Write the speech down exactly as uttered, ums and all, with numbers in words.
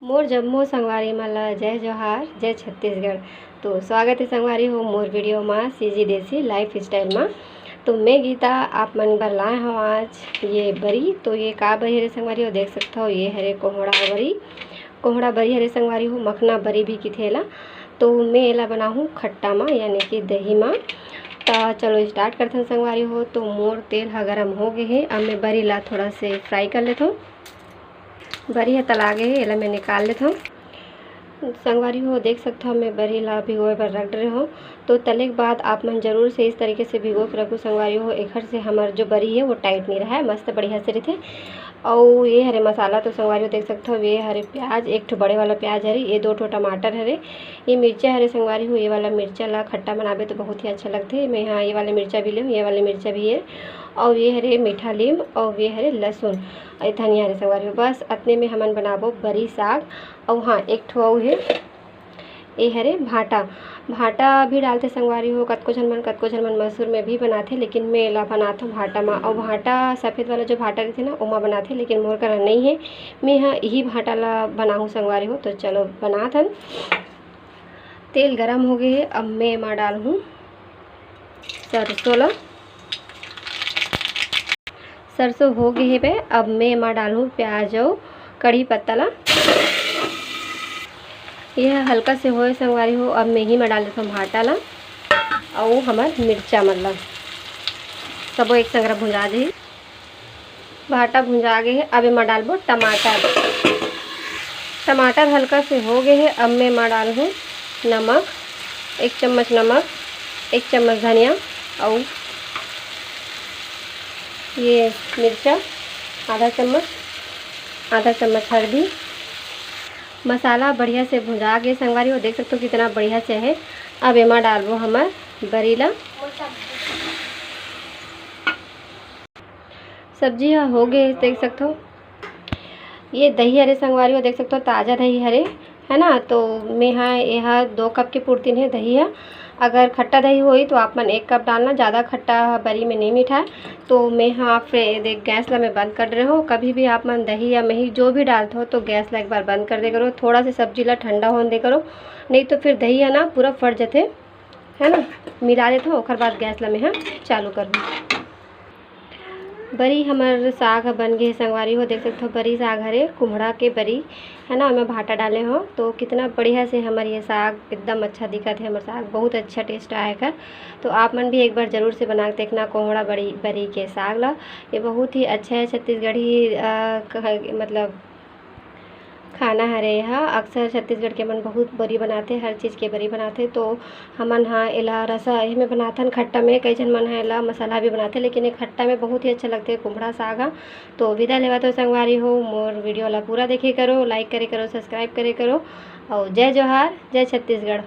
मोर जम्मो संगवारी मन ला जय जोहार, जय छत्तीसगढ़। तो स्वागत है संगवारी हो मोर वीडियो मा, सीजी देसी लाइफस्टाइल मा। तो मैं गीता आप मन बर लाए हव आज ये बरी। तो ये का बरी हरे संगवारी हो, देख सकत हो, ये हरे कोहड़ा बरी। कोहड़ा बरी हरे संगवारी हो, मखना बरी भी किथे ला। तो मैं एला बनाहूँ खट्टा मा, यानी कि दही मा। तो चलो स्टार्ट करथन संगवारी हो। तो मोर तेल ह गरम हो गए हे, अब मैं बरी ला थोड़ा से फ्राई कर लेथों। बरी ह तला गे हे, एला मैं निकाल लेथों। संगवारी हो, देख सकत हो, मैं बरी ला भिगोए बर रख डरे हों। तो तले के बाद आप मन जरूर से इस तरीके से भिगो के रखो संगवारी हो, एखर से हमर जो बरी हे वो टाइट नहीं रहे, मस्त बढ़िया से रहिथे। अउ ये हरे मसाला, तो संगवारी हो देख सकत हो, ये हरे प्याज, एक ठो बड़े वाला प्याज हरे, ये दो ठो टमाटर हरे, ये मिर्चा हरे संगवारी हो, ये वाला मिर्चा ला खट्टा बनाबे तो बहुत ही अच्छा लगथे। मैं हाँ ये वाला मिर्चा भी लेहूँ, ये वाला मिर्चा भी है, अउ ये हरे मीठा लीम, अउ ये हरे लहसुन, अउ ये धनिया हरे संगवारी हो। बस अतने में हमन बनाबो बरी साग। अउ हाँ, एक ठो अउ हे, ए हरे भांटा। भांटा भी डालथे संगवारी हो, कतको झन मन, कतको झन मन मसूर में भी बनाथे, लेकिन मैं एला बनाथों भांटा मा। अउ भांटा, सफेद वाला जो भांटा रहिथे ना, ओमा बनाथे, लेकिन मोर करा नइ हे। मैं ह इही भांटा ला बनाहूँ संगवारी हो। तो चलो बनात हन। तेल गरम हो गए हे, अब मैं एमा डालहूँ सरसों ला। सरसों हो गए हे बे, अब मैं एमा डालहूँ प्याज अउ कढ़ी पत्ता ला। ये हल्का से होए संगवारी हो, अब मैं ही मा डाल देथों भांटा ला अउ हमर मिर्चा मन ला। सबो एक संग भुंजा जाही। भांटा भुंजा गे हे, अब एमा डालबो टमाटर। टमाटर हल्का से हो गए हे, अब मैं एमा डालहूँ नमक, एक चम्मच नमक, एक चम्मच धनिया अउ ये मिर्चा आधा चम्मच, आधा चम्मच हल्दी। मसाला बढ़िया से भुंजा गे संगवारी हो, देख सकत हो कितना बढ़िया से हे। अब एमा डालबो हमर बरी ला। सब्जी ह हो गे, देख सकत हो। ये दही हरे संगवारी हो, देख सकत हो ताज़ा दही हरे, है ना। तो मैं हा, ये हा दो कप के पूर्ति हे दही ह। अगर खट्टा दही होही तो आप मन एक कप डालना, ज़्यादा खट्टा बरी में नहीं मिठाए। तो मैं हा फिर देख गैस ला मैं बंद कर रहे हो। कभी भी आप मन दही या मही जो भी डालते हो तो गैस ला एक बार बंद कर दे करो, थोड़ा से सब्जी ला ठंडा होने दे करो, नहीं तो फिर दही है ना पूरा फट जथे, है ना। मिला देथों, ओकर बाद गैस ला मैं हा चालू करहूँ। बरी हमर साग ह बन गे हे संगवारी हो, देख सकत हो बरी साग हरे, कुम्हड़ा के बरी, है ना, ओमे भांटा डाले हो। तो कितना बढ़िया से हमर ये साग एकदम अच्छा दिखत हे, हमर साग बहुत अच्छा टेस्ट आए एकर। तो आप मन भी एक बार जरूर से बना के देखना कोहड़ा बड़ी बरी के साग ला। ये बहुत ही अच्छा है छत्तीसगढ़ी, अ, कह-, मतलब खाना हरे एहा। अक्सर छत्तीसगढ़ के मन बहुत बरी बनाथे, हर चीज़ के बरी बनाथे। तो हमन हा एला रसा एमे बनाथन खट्टा में, कई झन मन हा एला मसाला भी बनाथे, लेकिन ये खट्टा में बहुत ही अच्छा लगथे कुम्हड़ा साग हा। तो विदा लेवत हो संगवारी हो, मोर वीडियो ला पूरा देखे करो, लाइक करे करो, सब्सक्राइब करे करो। और जय जोहार, जय छत्तीसगढ़।